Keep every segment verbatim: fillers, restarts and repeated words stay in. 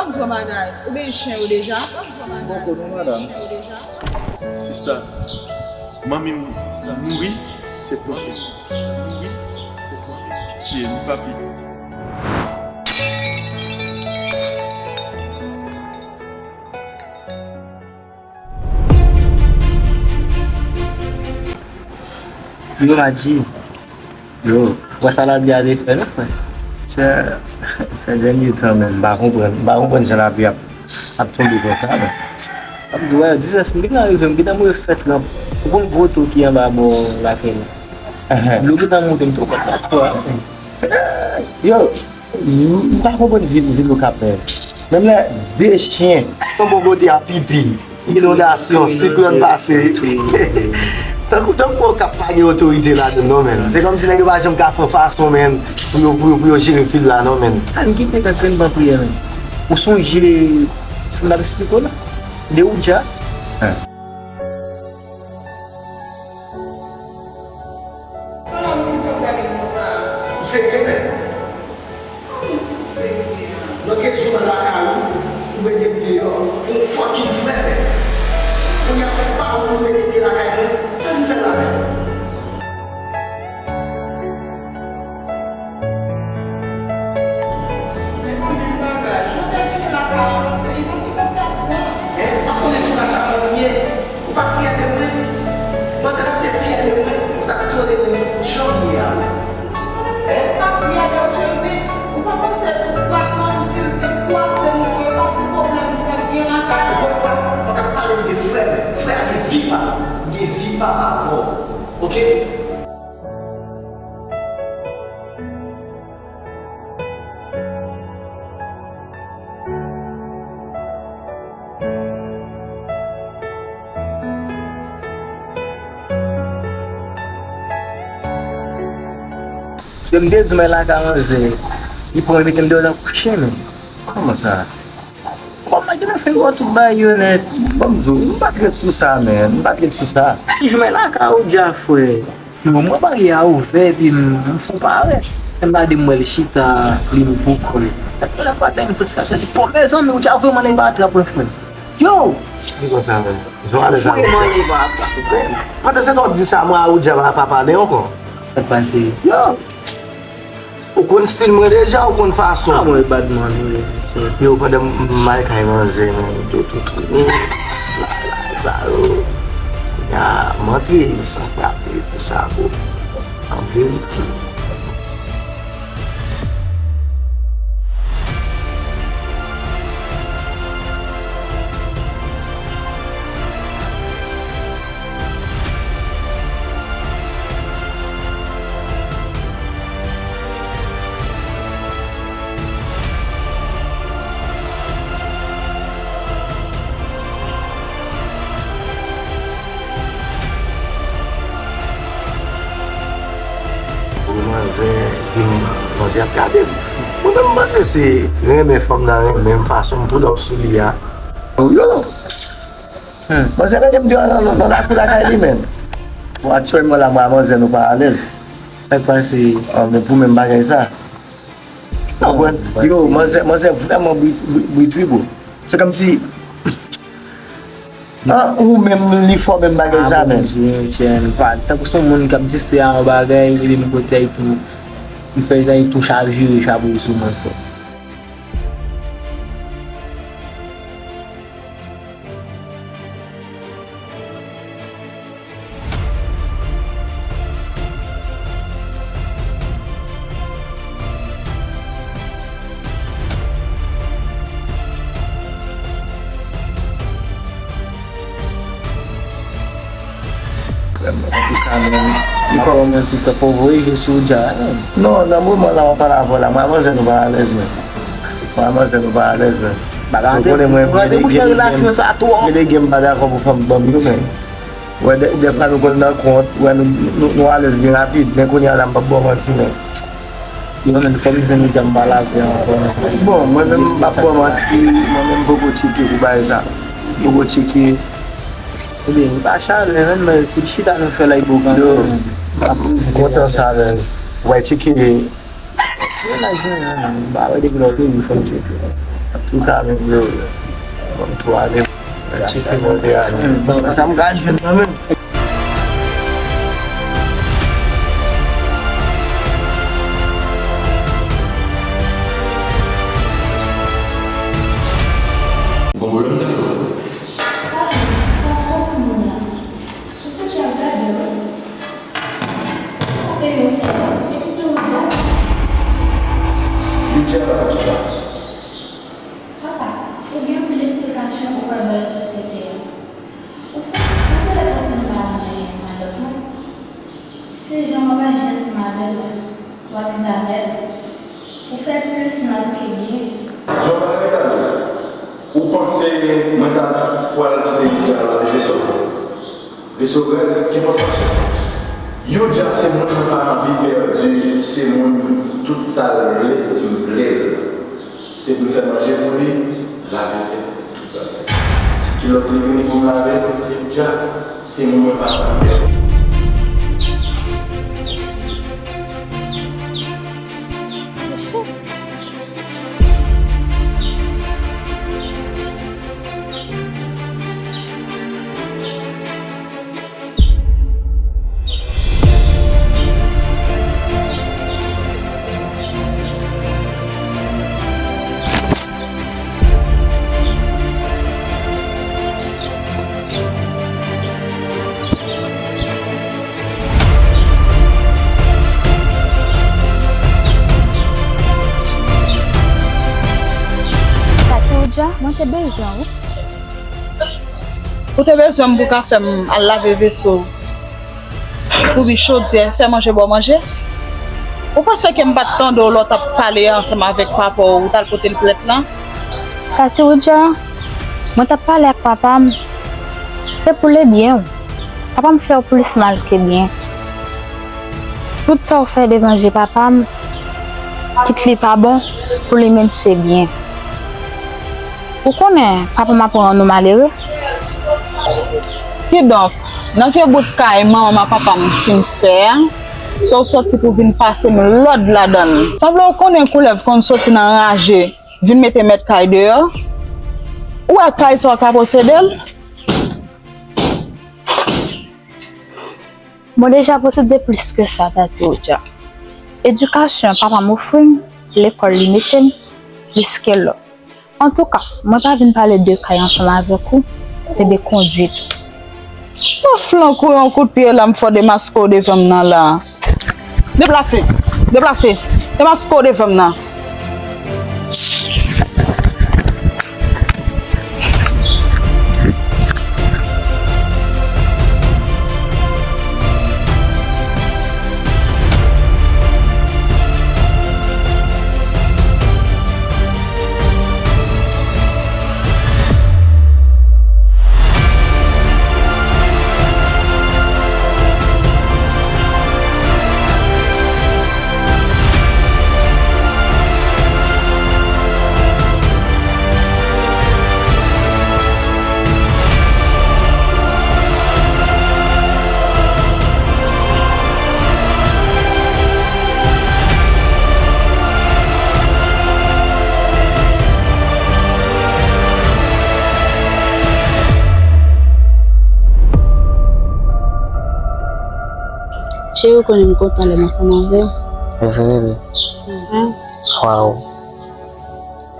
Ban m di w yon bagay, ou benyen chen yo deja? Ban m di w yon bagay, ou benyen chen yo deja? Sista, manmi m mouri, se tenten. Mouri, se tenten. Pitye m, papi. Yo, Madji. Yo, wè sa lapli a te fè, non, frè? Chè, se dènye tan menm, m pa konprann, m pa konprann jan lapli ap, ap tonbe konsa, non. M ap di, wè, dizès, m gentan rive, m gentan move fè tranp. Ou konn gwo tou ki anba bò lakay la. Dlo gentan monte, m tou konn la tou a. Yo, M pa konprann vil, vil Okap menm. Menm lè de chen tonbe yon kote ap pipi, inondasyon, siklòn pase. Tankou, tankou Okap pa gen otorite ladan l non, menn. Se kòmsi nèg yo pa janm ka fè yon fason, menn, pou yo, pou yo, pou yo jere vil la non, menn. Ann kite tèt se n ban priyè, menn. Ou sonje sa m t ap eksplike w la? De Oudja. Kòman pou sa w gade m konsa? Ou serye, menn? Kòman si w serye a? Nan kèk jou mwen lakay ou, ou mete m deyò, yon fucking frè, menn. Kounye a, ou pa wont ou mete pye lakay mwen, sa ki fè la, menn? Men pa menm bagay. Jan w te vini lakay an, mwen fè, li pa t fè sans. Men, ou pa konnen sou rasta mwen ye. Ou pa t fyè de mwen. Manzè, si w te fyè de mwen, ou t ap tolere m jan m ye a. Ou pa fyè de w, Jeremy. Ou pa panse tou frè m nan, ou si l te kwaze nou tou, e pa ti pwoblèm ki t ap gen lakay la. Ou kwè sa? Mwen t ap pale m de frè m. Frè a gen vi pa m. M gen vi pa m avè w. Oke? Se m te di w men lakay manzè, li pran l mete m deyò tankou chen, men. Kòman sa? Bon, m pa gentan fin wè tout bagay yo nèt. Ban m di w, m pa t ret sou sa, men. M pa t ret sou sa. Jou men lakay ou dja, frè. Yo, mwen marye a ouvè, epi m, m fou parèt. Lè m gade m wè l chita, li m pou kò l. Lè m gade m fè sa, se li pwòp mezanmi, ou dja voye m anlè pa trap mwen, frè. Yo! Di konsa, men. Jan alèz a Oudja. Voye m anlè pa trap mwen. Pandan se tan w ap di sa, mwen a Oudja pa, pa pale ankò. Sa k pase? Yo! Ou konn stil mwen deja, ou konn fason. Ah, mwen badman, wi, mesye. Yo, pandan m, m al kay manzè, men, yo tout ri. Ras la, la, sa yo. Kounye a, m antre, san frape, pou sa, bro. An verite. Pou manzè, vin, manzè ap gade m. Mwen menm, m panse se renmen fanm nan renmen m, fason m pull up sou li a. Yo! Hmm. Manzè mete m deyò nan, nan, nan lakou lakay li, menn. Bon, aktyèlman la, mwen a manzè, nou pa alèz. Sa k pase? Ah, men pou menm bagay sa. Ou konprann? Yo, manzè, manzè vrèman brit, brit, brit, wi, bro. Se kòmsi, ah, ou menm, li fò menm bagay sa, menn. Ah, bon, Dieu, Etienne, pa, tankou se yon moun k ap distè a yon bagay, epi m kote l tou, m fè l tou chavire, chabouyi sou mwen, frè. Frè m, antouka, menn, m ap ba w manti, frè, fò w voye je sou Oudja, menn. Non, nan moman la, w ap pale avè w la, mwen a manzè nou pa alèz, menn. Mwen a manzè nou pa alèz, menn. Bagay an te, ou konnen mwen, ou rantre bouch nan relasyon sa twòp. Gen de gen m pa dakò pou fanm ban m yo, menn. Wè, dè, dèfwa nou konn nan kont, wè, nou, nou, nou alèz byen rapid, men kounye a la, m p ap ba w manti, menn. Yo, menn, fò m jwenn ou djè m pa lave ankò, menn. Bon, mwen menm, m p ap ba w manti, mwen menm, m poko tcheke pou bagay sa. M poko tcheke. Ebyen, m pa chale, menn, men ti chita nou fè la, e bo kanmenm. Yo, m kontan sa, menn. W a tcheke. Ti mennaj mwen an, menn, m pa wè depi lòt jou, fò m tcheke. Tou ka vin vle w. Ban m tou ale. Mwen tcheke mwen vle ale. Sa m ka jwenn nan men m. Gon pwoblèm tande w. Papi, sa pwofondman. Sosyete ap gade w. Fè yo sa, fè kite Youdja. Youdja pa kisa? Papa, ou gen anpil esplikasyon ou pral bay sosyete a. Ou sa, ou genlè panse m pa renmen madanm mwen? Se jan w ap aji ansanm avè l la, w ap viv avè l, ou fè l plis mal ke byen. Zòrèy, tande. Ou panse mwen ta pral kite Youdja lave veso? Veso grès, kenpòt fason. Youdja se moun mwen pa anvi pèdi, se moun tout sa l vle, m vle l. Se pou l fè manje pou li, lave fè tout bagay. Si kilòt li vini pou m lave, se Youdja, se moun mwen pa anvi pèdi. Tati Woodja, mwen te bezwen ou. Ou te bezwen m pou ka fè m al lave veso, foubi chodyè, fè manje ba w manje? Ou panse ke m pa t tande w lè w t ap pale ansanm avèk papa w, ou t al pote l plent lan? Tati Woodja, mwen t ap pale ak papa m. Se pou lebyen w. Papa m fè w plis mal ke byen. Tout sa w fè devan je papa m, kit li pa bon, pou li menm se byen. Ou konnen, papa m ap rann ou malere. Kidonk, nan vye bout kay manman m ak papa m fin fè a, se w sòti pou vin pase m lòd ladan l. Sanble w konnen koulèv konn soti nan raje vin mete mèt kay deyò? Ou wè kay sa w ka posede l? Mwen deja posede plis ke sa, Tati Woodja. Edikasyon papa m ofri m, lekòl li mete m, plis ke lò. Antouka, mwen pa vin pale de kay ansanm avèk ou, se de kondwit. Ou flanke w yon kout pye la, m fò demaske w devan m nan la. Deplase! Deplase! Demaske w devan m nan! Cheri, ou konnen m kontan lè m ansanm avè w. Vre, vre. Waw.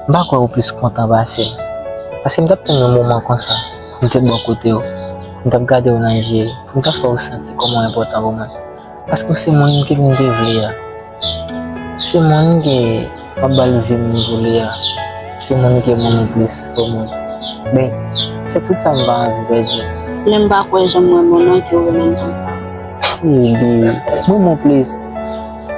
M pa kwè ou plis kontan pase m. Paske m t ap tann yon moman konsa pou m te bò kote w, pou m t ap gade w nan je, pou m t ap fè w santi kòman w enpòtan pou mwen. Paske w se moun ke m te vle a. Se moun ke m ap ba l vi m pou li a. Se moun ke m renmen plis ke moun. Men, se tout sa m pa anvi pèdi. Men m pa kwè jan m renmen w non ke w renmen m konsa. Baby, m renmen w plis.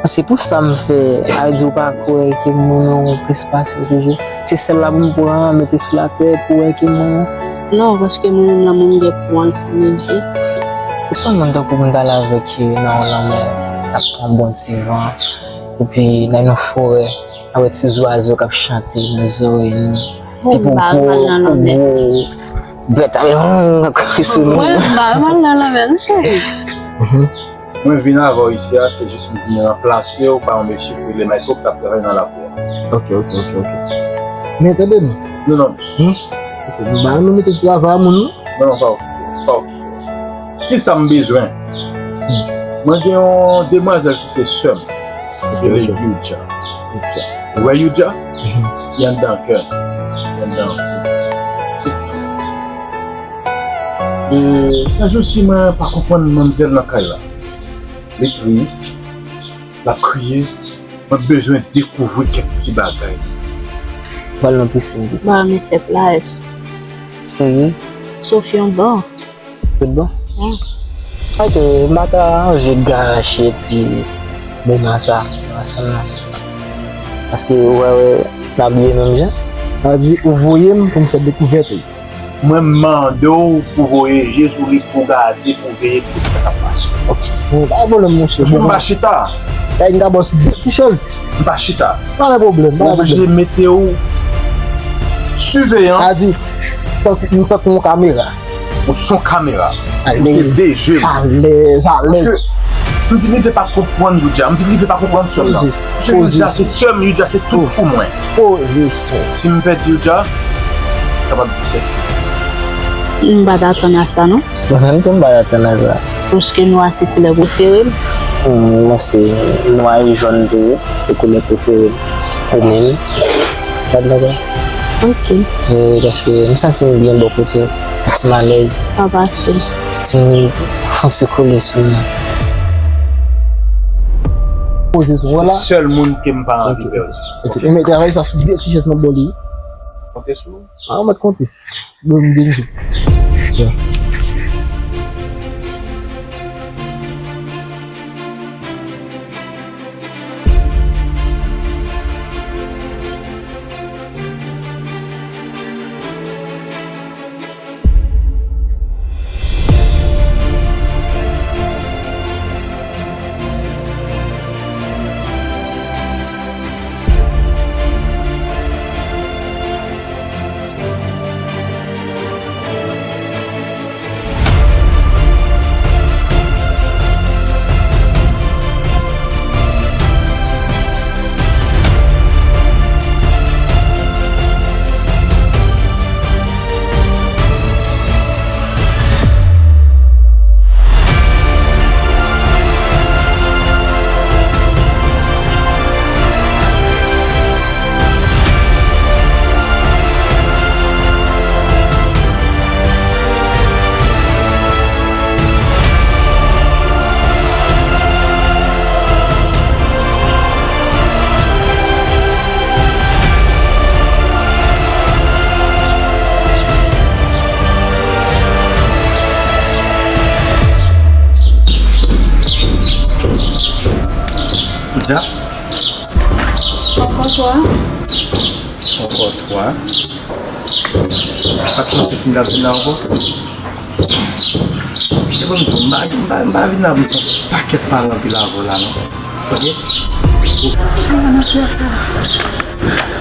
Se pou sa m fè, a di w pa kwè ke m renmen w plis pase w toujou. Se sèl la pou m pran, mete sou latè pou w wè ke m renmen w. Non, paske mwen menm lanmou m gen pou mwen se mizik. Ou se yon moun tankou m t al avèk yo nan yon lanmè, n ap pran bon ti van, epi nan yon forè, avèk ti zwazo k ap chante nan zòrèy nou. Epi pou gwo, pou gwo bèt ap sou nou. Mwen m pa mal nan lanmè non cheri. Mwen vin avè w isi a, se jis m vin ranplase w pa yon mesye ki rele Michael ki t ap travay nan lakou a. Ok, ok, ok, ok. Men tande m. Non, non. Hmm? Ok, nou ba nou mete sou travay a moun, non? Non, non, pa okipe, pa okipe. Kisa m bezwen? Hmm. Mwen gen yon demwazèl ki se sè m. Li rele Youdja. Youdja. Ou wè Youdja? Mhm. Li anndan kè m. Li anndan kou. Se tout. E, sèjousi, mwen pa konprann manmzèl nan kay la. Li tris, l ap kriye. Mwen bezwen dekouvri kèk ti bagay. Pral nan pisin tou. Ba, men fè plaj. Serye? Sof yon ban. Tout bon? Wi. Atò, m pa ta anvi gache ti moman sa ansanm nan. Paske ou wè, wè, n abiye menm jan. Sa di, ou voye m pou m fè dekouvèt ou. Mwen mande w pou voye je sou li, pou gade, pou veye tout sa k ap pase. Ok. Bon, pa gen pwoblèm, monchè. M pa chita. Èy, m ka ba w sou de ti chèz. M pa chita. Pa gen pwoblèm, pa gen pwoblèm. M oblije mete w siveyan. Sa di, tank, m tankou yon kamera. Ou se yon kamera. Ou se alèz, de je m. Alèz, alèz. Paske m vin rive pa konprann Youdja. M vin rive pa konprann sè m nan. Poze, poze sou. Youdja se sè m, Youdja se tout pou mwen. Poze sou. Si m pèdi Youdja, m kapab di sè fi. M pa t atann a sa, non. Mwen menm tou, m pa t atann a sa. Paske nwa se koulè prefere m. Hmm, mwen se nwa e jòn tou, wi. Se koulè prefere m. Ou menm? Pa t dakò? Ok. E, paske m santi m byen bò kote. Santi m alèz. Pa pase. Santi m fonse kole sou mwen. Poze sou mwen la. Se sèl moun ke m pa anvi pèdi. Ok. E mete avèk sa sou de ti chèz nan bò li. Konte sou ou. A, ou mèt konte. Bon, m vin. Ankò twa. Ankò twa. Pa t panse si m t ap vin la ankò. Se bon, m pa, m pa, m pa vin la pou m pran pakèt pale anpil avè w la, non. Ok? Sa va nan fè sa?